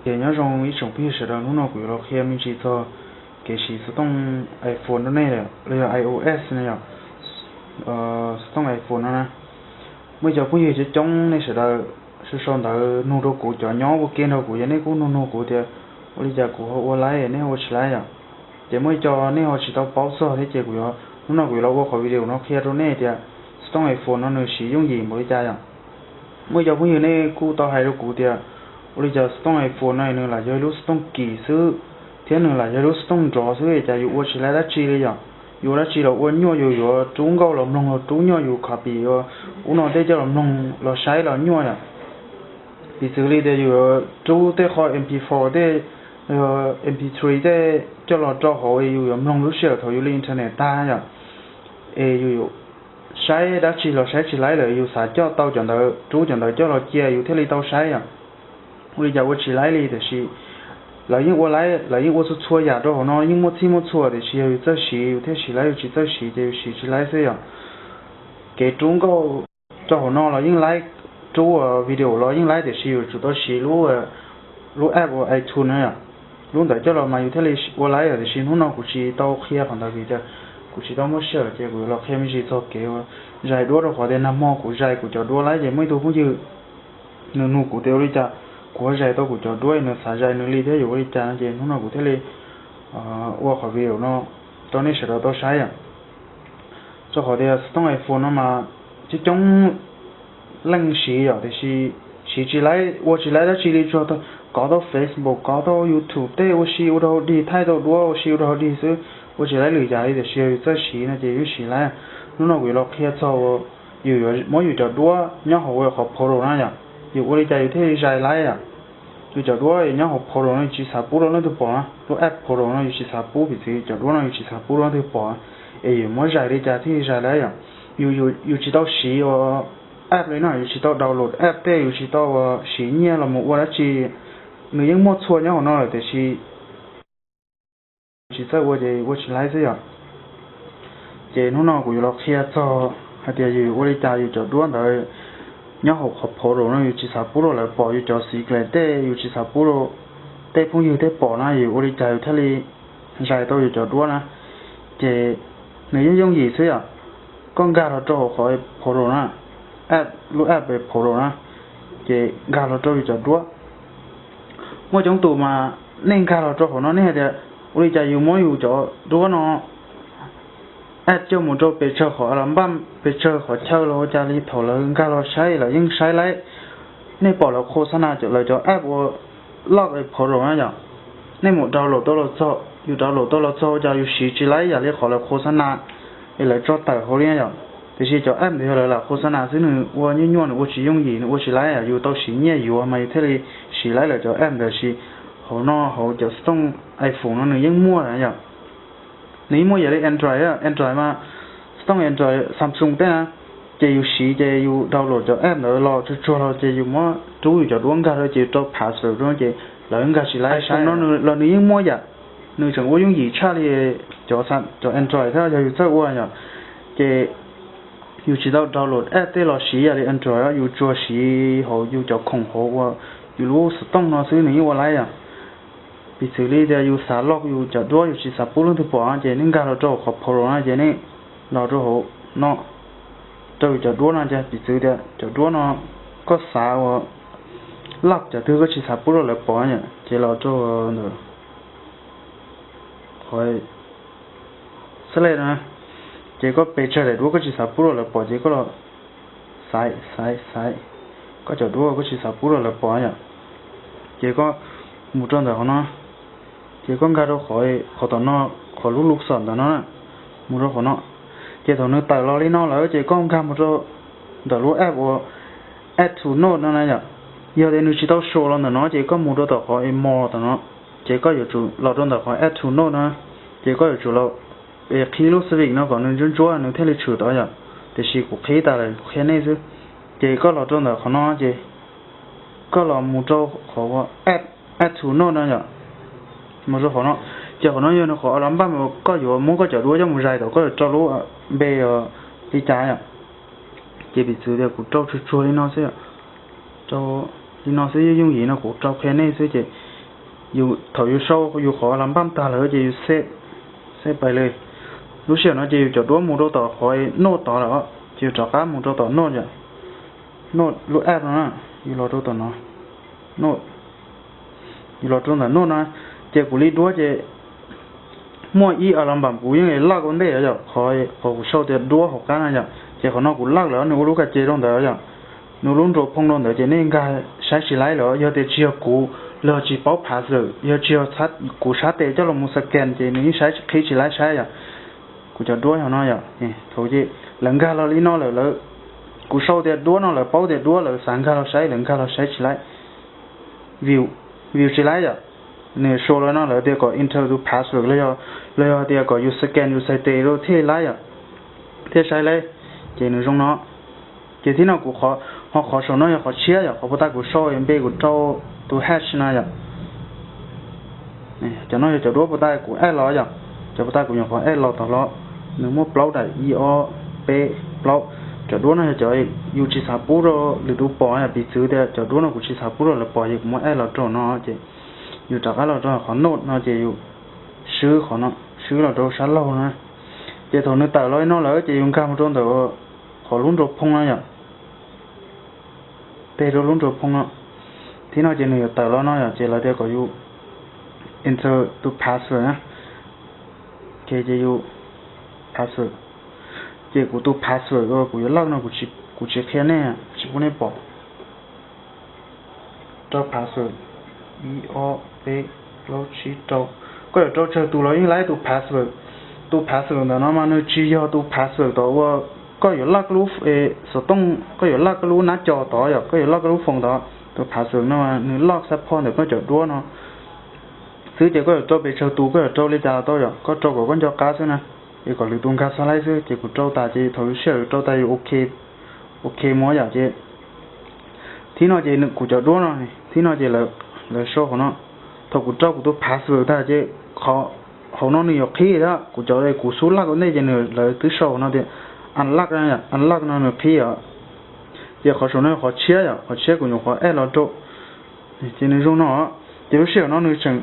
Ces nyob zoo ib tsoom phooj ywg sawv daws, hnub no kuv yuav los qhia me ntsis txog kev siv xov tooj iPhone rau nej, los yog iOS no yom, xov tooj iPhone no na. Muaj ib co phooj ywg coob coob nej sawv daws sau sau ntawv nug rau kuv, cov nyob ua ke nrog kuv ces nej kuj nug nug kuv tias ua li cas kuv ho ua laib nej ho ua tsis laib yom. Ces muaj ib co nej ho tsis tau paub txog thiab ces kuv yuav, hnub no kuv yuav los ua qhov video no qhia rau nej tias xov tooj iPhone no nws siv yooj yim npaum li cas yom. Muaj ib co phooj ywg nej kuj tau hais rau kuv tias ua li cas xov tooj iPhone no nws lam yog ib lub xov tooj kim xwb, thiab nws lam yog ib lub xov tooj nrov xwb cas yus ua tsis laib dab tsi li yom. Yus ua dab tsi los ua nyuaj, yus yuav rub nkauj los mloog los rub nyuaj, yus copy ub no tej coj los mloog los saib los nyuaj yom. Piv txwv li tias yus yuav rub tej qho MP four tej, MP three tej coj los rau hauv es yus yuav mloog lub sij hawm thaum yus li internet tag yom, es yus saib dab tsi los saib tsis laib lawm, yus xav coj tau cov ntawd, rub cov ntawd coj los cia yus thiaj li tau saib yom. Ua li cas ua tsis laib li, tiam sis lawv yeej ua laib, lawv yeej ua txhua txhua yam rau hauv no, yeej muaj txhij muaj txhua, tiam sis yog yus txawj siv yus thiaj siv laib, yus tsis txawj siv ces yus siv tsis laib xwb yom. Kev rub nkauj rau hauv no los yeej laib, rub video los yeej laib, tiam sis yus tsum tau siv lub app ua iTunes na yom. Lub ntawd coj los mas yus thiaj li ua laib, tiam sis hnub no kuv tsis tau qhia qhov ntawd vim tias kuv tsis tau muaj sij hawm, ces kuv yuav los qhia me ntsis txog kev ua zais duab rau qhov tias nag hmo kuv zais kuv cov duab laib ces muaj ib tug phooj ywg nws nug kuv tias ua li cas kuv ho zais tau kuv cov duab, nws xav zais nws li thiab yuav ua li cas no, ces hnub no kuv thiaj li ua qhov video no rau nej sawv daws tau saib yom. Rau qhov tias xov tooj iPhone no mas coob coob leej siv yom, tiam sis siv tsis laib, ua tsis laib dab tsi li, tsuas kov tau Facebook, kov tau YouTube tej ua si ua rau dig, thaij tau duab ua si ua rau dig xwb, ua tsis laib lwm yam li, tiam sis yog yus txawj siv no ces yus siv laib. Hnub no kuv yuav los qhia txog uas yus yuav muab yus cov duab nyob hauv qhov Pro na yom, yus ua li cas yus thiaj li zais laib yom. Yus cov duab nyob hauv Pro no yus tsis xav pub rau leej twg pom na, lub app Pro no yus tsis xav pub, piv txwv cov duab no yus tsis xav pub rau leej twg pom, es yus muab zais li cas thiaj li zais laib yom. Yus tsis tau siv ua app li no, yus tsis tau download app tej, yus tsis tau siv nyiaj los mus ua dab tsi, nws yeej muaj txhua nyob hauv no lawm tiam sis tsis txawj ua ces ua tsis laib xwb yom. Ces hnub no kuv yuav los qhia txog hais tias yus ua li cas yus cov duab ntawd nyob hauv qhov Pro no yus tsis xav pub rau lawv pom, yus cov secret tej yus tsis xav pub rau tej phooj ywg tej pom na, yus ua li cas yus thiaj li zais tau yus cov duab na. Ces nws yeej yooj yim xwb yom. Koj nkag los rau hauv qhov Pro na, app, lub app Pro na, ces nkag los rau yus cov duab. Muaj coob tus mas nej nkag los rau hauv no nej hais tias ua li cas yus muab yus cov duab no add coj mus rau pes tsawg qhov a la npaj, pes tsawg qhov chaw los ua cas li, thaum lawv nkag los saib lawv yeej saib laib. Nej pom lawv khos xa na, lawv cov app ua loj Pro na yom, nej mus download tau los txog, yus download tau los txog ua cas yus siv tsis laib yam li qhov lawv khos xa na es lawv tso tawm hauv li yom. Tiam sis cov app ntawd yog lawv lam khos xa na xwb, nws ua nyuaj nyuaj, nws ua tsis yooj yim, nws ua tsis laib, yus tau siv nyiaj yuav mas yus thiaj li siv laib lawv cov app ntawd. Tiam sis hauv no hauv cov xov tooj iPhone no nws yeej muaj yom. Nws yeej muaj yam li Android, Android mas xov tooj Android Samsung tej na, ces yus siv ces yus download cov app ntawd los tsuag tsuag los ces yus muab rub yus cov duab nkag rau ces yus rau password rau ces lawv nkag tsis laib. Tab sis no los nws yeej muaj yam, nws tseem ua yooj yim tshaj li cov Android thiab yog yus txawj ua yom. Ces yus tsis tau download app tej los siv yam li Android, yus tsuas siv hauv yus cov khoom hauv ua yus lub xov tooj no xwb nws yeej ua laib yom. Piv txwv li tias yus xav lock yus cov duab yus tsis xav pub leej twg pom ces nej nkag los rau qhov Pro no ces nej los rau hauv no, rau yus cov duab no ces piv txwv tias cov duab no koj xav ua lock cov twg koj tsis xav pub rau lawv pom ces los rau ntawm qhov xab lej no, ces koj pes tsawg daim duab koj tsis xav pub rau lawv pom ces koj los xaiv xaiv xaiv koj cov duab koj tsis xav pub rau lawv pom yom. Ces koj mus rau ntawm qhov no, ces koj nkag rau qhov, qhov tom no, qhov lub lub xom ntawm no, mus rau qhov no. Ces thaum nws tawm los li no lawm ces koj nkag mus rau ntawm lub app ua add to note no na yom. Yog tias nws tsis tau show los ntawm no ces koj mus rau tom qhov more tom no, ces koj yuav tsum los rau ntawm qhov add to note no, ces koj yuav tsum los qhib lub xvik no kom nws ntsuab ntsuab nws thiaj li tshwm tau yom. Tiam sis kuv qhib tas lawm kuv qhia nej xwb. Ces koj los rau ntawm qhov no ces koj los mus rau qhov add, add to note no yom. Mus rau qhov no, ces qhov no yog nws qhov a la npaj uas koj yuav muab koj cov duab coj mus zais tau, koj yuav rau lub npe li cas yom. Ces piv txwv tias kuv rau tsuag tsuag li no xwb yom. Rau Li no xwb, yooj yooj yim no kuv rau qhia nej xwb ces yus thaum yus sau yus qhov las npaj tag lawm ces yus xeb, xeb pais li. Lub sij hawm no ces yus cov duab mus rau tom qhov noj tod lawm, ces yus rov qab mus rau tom noj, noj lub app no, yus los rau tom no, noj, yus los rau ntawm noj no, ces kuv li duab ces muaj ib a la npam kuv yeej laj ua ntej yom, qhov, qhov kuv sau tias duab hauv qab na yom, ces qhov no kuv laj lawm nws ua lub ka ce rau ntawd yom, nws ua lub nrau phoo rau ntawd ces nej nkag saib tsis laib lawm, yog tias tsis yog kuv los tsis paub password, yog tsis yog kuv sab tes coj los mus scan ces nws yeej saib qhib tsis laib saib yom. Kuv cov duab yog no yom, thaum ces lawv nkag los li no lawm, lawv, kuv sau tias duab no lawv paub tias duab lawv xav nkag los saib, lawv nkag los saib tsis laib, view, view tsis laib yom. Nws sau lawm no lawv tias kom enter tus password los yog, los yog tias kom yus scan yus xaib tes rau thiaj laib yom, thiaj saib laib. Ces nws zoo no. Ces thib no kuv, ho qhov saum no yog qhov tshiab yom, qhov puag ta kuv sau npe kuv rau tus hash no yom. Cov no yog cov duab puag ta kuv add los yom, cov puag ta kuv nyuam qhuav add los tod los, nws muaj plaub daim, ib ob peb plaub. Cov duab no yog cov yus tsis xav pub rau lwm tus pom yom, piv txwv tias cov duab no kuv tsis xav pub rau lawv pom ces kuv muab add los rau no ces yus rov qab los rau qhov noj no ces yus swb qhov no, swb los rau sab laug no. Ces thaum nws tawm los li no lawm ces yus nkag mus rau ntawm qhov lub nrau phoo no yom, tes rau lub nrau phoo no. Thib no ces nws yuav tawm los no yom, ces lawv tias kom yus enter tus password na. Ok, ces yus password, ces kuv tus password uas kuv yuav laj no kuv tsis qhia nej, kuv tsis pub nej pom. Rau password, ib ob peb plaub tsib rau. Koj yuav rau tsawg tus los yeej laib tus password. Tus password ntawm no mas nws tsis yog tus password tod uas koj yuav laj lub xov tooj, koj yuav laj lub nab co tod yom, koj yuav laj lub phone tod. Tus password no nws laj xab phoj ntawm koj cov duab no xwb, ces koj yuav rau pes tsawg tus koj yuav rau li cas los tau yom, koj rau kom koj nco qab xwb na, es kom lwm tus nkag txog laib xwb. Ces kuv rau tas ces thaum lub sij hawm rau tas yus ok, ok mus yom. Ces thib no ces kuv cov duab no, thib no ces lawv sau qhov no, thaum kuv rau kuv tus password tag ces qhov hauv no nws yuav qhib thiab. Kuv cov kuv xub laj ua ntej ces nws, lawv twb sau no tias unlock, unlock no nws qhib os. Ces qhov saum no qhov tshiab yom, qhov tshiab kuv nyuam qhuav add los rau, ces nws zoo no. Ces lub sij hawm no nws tseem,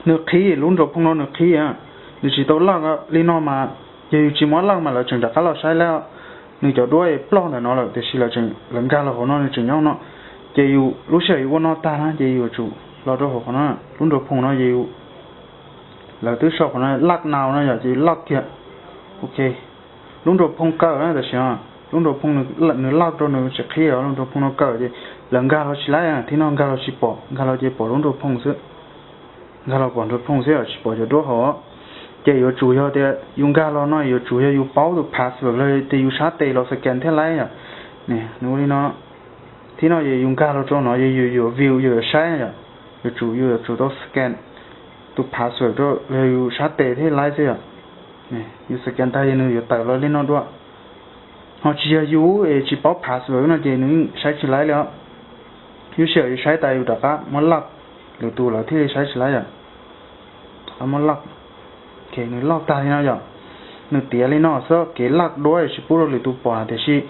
nws qhib, lub nrau phoo no nws qhib, nws tsis tau laj li no mas, yog yus tsis muab laj mas lawv tseem rov qab los saib lawm. Nws cov duab ploj ntawm no lawm tiam sis lawv nkag los hauv no nws tseem nyob no. Ces yus lub sij hawm yus ua no tag na ces yus yuav tsum los rau hauv qhov no, lub nrau phoo no ces yus, lawv twb sau qhov no laj now no yom, ces yus laj kiag. Ok, lub nrau phoo kaw na, tab sis lub nrau phoo nws laj rau nws tsis qhib os, lub nrau phoo no kaw ces lawv nkag los tsis laib, thib no nkag los tsis pom, nkag los ces pom lub nrau phoo xwb. Nkag los pom nrau phoo xwb, tsis pom cov duab hauv. Ces yuav tsum yog tias yus nkag los no yuav tsum yog yus paub tus password los tias yus sab tes los scan thiaj laib yom. Nws ua li no, thib no yus nkag los rau no yus yuav view yus yuav saib yom, yuav tsum, yus yuav tsum tau scan tus password rau los yus sab tes thiaj laib xwb yom. Yus scan tag yog nws yuav tawm los li no dua. Ho tsis yog yus es tsis paub password no ces nws saib tsis laib li os. Lub sij hawm yus saib tas yus rov qab muab laj, lwm tus lawv thiaj li saib tsis laib yom. Rov qab muab laj. Ok, nws laj tag li no yom. Nws tiav li no xwb, kev laj duab tsis pub rau lwm tus pom na, tiam sis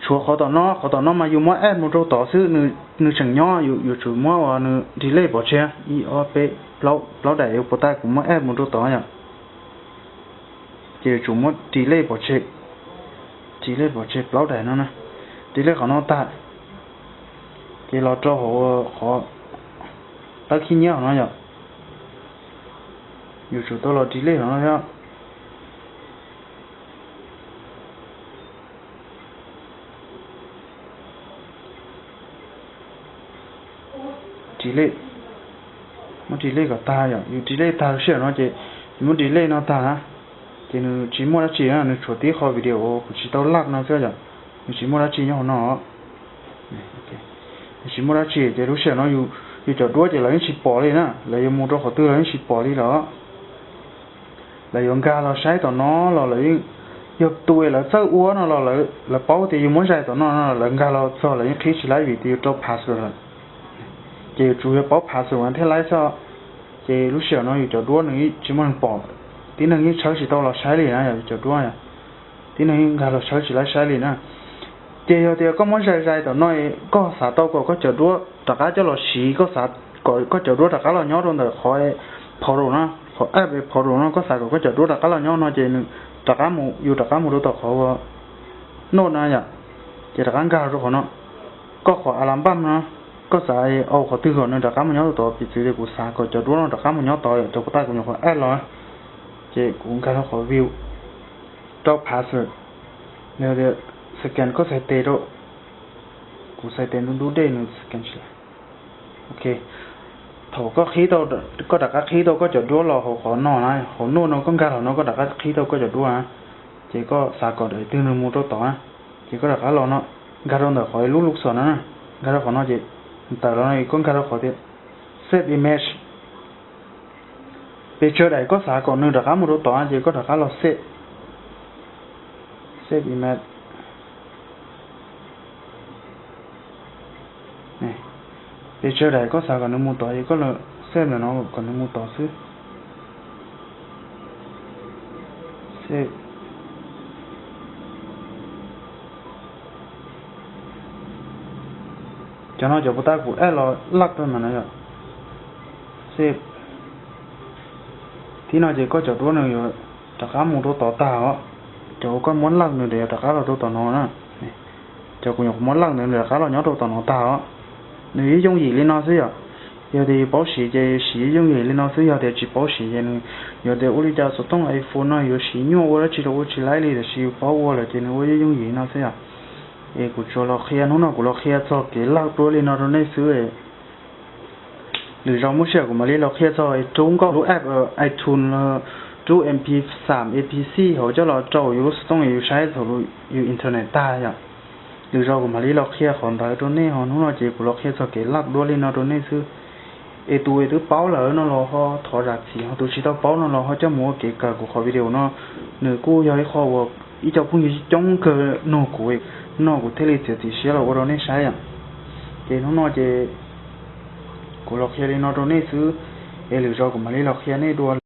tshuav qhov tom no, qhov tom no mas yus muab add mus rau tod xwb, nws tseem nyob, yus yuav tsum muab uas nws delete pov tseg. Ib ob peb plaub, plaub daim puas tas kuv muab add mus rau tod yom. Ces yuav tsum muab delete pov tseg, delete pov tseg plaub daim no na. Delete qhov no tag, ces los rau hauv qhov tawb khib nyiab hauv no yom. Yuav tsum tau los delete hauv no thiab. Delete, muab delete kom tag yom, yus delete tag lub sij hawm no ces yus muab delete no tag na, ces nws tsis muaj dab tsi, nws tshuav tib qho video kuv tsis tau laj no xwb yom, nws tsis muaj dab tsi nyob hauv no. Nws tsis muaj dab tsi ces lub sij hawm no yus cov duab ces lawv yeej tsis pom li na, lawv yuav mus rau qhov twg los yeej tsis pom li lawm. Lawv yuav nkag los saib tom no los lawv yeej, yog tus lawv txawj ua no los lawv paub tias yus muab zais tom no no lawv nkag los txog lawv yeej qhib tsis laib vim tias yus rau password lawm. Ces yuav tsum yog paub password mas thiaj laib xwb. Ces lub sij hawm no yus cov duab nws tsis muaj neeg pom, tib neeg yeej tshawb tsis tau los saib li na, yus cov duab, tib neeg yeej nkag los tshawb tsis laib saib li na. Ces yog tias koj muab zais zais tom no, koj xav tau kom koj cov duab rov qab coj los siv, koj xav kom koj cov duab rov qab los nyob rau ntawm qhov Portal no, qhov app Portal no, koj xav kom koj cov duab rov qab los nyob no ces nws rov qab mus, yus rov qab mus rau tom qhov ua noj no yom, ces rov qab nkag rau qhov no. Koj qhov alam npaj no, koj xav au qhov twg kom nws rov qab mus nyob rau tod, piv txwv tias kuv xav kom cov duab no rov qab mus nyob tod yom, ces kuv tau kuv nyuam qhuav add los, ces kuv nkag rau qhov view rau password, nws tias scan koj xaiv tes rau, kuv xaiv tes ntub ntub dej nws scan tsis. Ok, thaum koj qhib tau, koj rov qab qhib tau koj cov duab los hauv qhov no na, hauv noj no koj nkag los no koj rov qab qhib tau koj cov duab na, ces koj xav kom daim twg nws mus rau tod na, ces koj rov qab los no, nkag rau ntawm qhov lub lub xom no na, nkag rau qhov no ces tawm los no koj nkag rau qhov tias save image. Pes tsawg daim koj xav kom nws rov qab mus rau tod ces koj rov qab los save, save image. Pes tsawg daim koj xav kom nws mus tod ces koj los save ntawm no kom nws mus tod xwb. Save. Cov no cov puas tab kuv add los laj rau ntawm no yom. Save. Thib no ces koj cov duab nws yuav rov qab mus rau tod tag os. Cov uas koj muab laj nws yuav rov qab los rau tom no na. Cov kuv nyuam qhuav muab laj ntawd nws rov qab los nyob rau tom no tag os. Nws yooj yim li no xwb yom. Yog tias yus paub siv ces siv yooj yim li no xwb, yog tias tsis paub siv ces nws yuav tias ua li cas xov tooj iPhone no yuav siv nyuaj ua dab tsi los ua tsis laib li, tiam sis yus paub ua lawm ces nws ua yooj yim li no xwb yom. Es kuv tsuas los qhia, hnub no kuv los qhia txog kev laj duab li no rau nej xwb. Lwm zaus muaj sij hawm kuv mam li los qhia txog rub nkauj lub app iTunes los rub MP xam MP six hauv coj los rau yus lub xov tooj yus saib thaum yus internet tag yom. Lwm zaus kuv mam li los qhia qhov ntawd rau nej, ho hnub no ces kuv los qhia txog kev laj duab li no rau nej xwb. Es tus uas twb paub lawm no los ho thov zam txim, ho tus tsis tau paub no los ho coj mus ua kev kawm kuv qhov video no. Nws kuj yog ib qho uas ib co phooj ywg coob kawg nug kuv, no kuv thiaj li txiav txim siab los ua rau nej saib yom. Ces hnub no ces kuv los qhia li no rau nej xwb, es lwm zaus kuv mam li los qhia nej dua.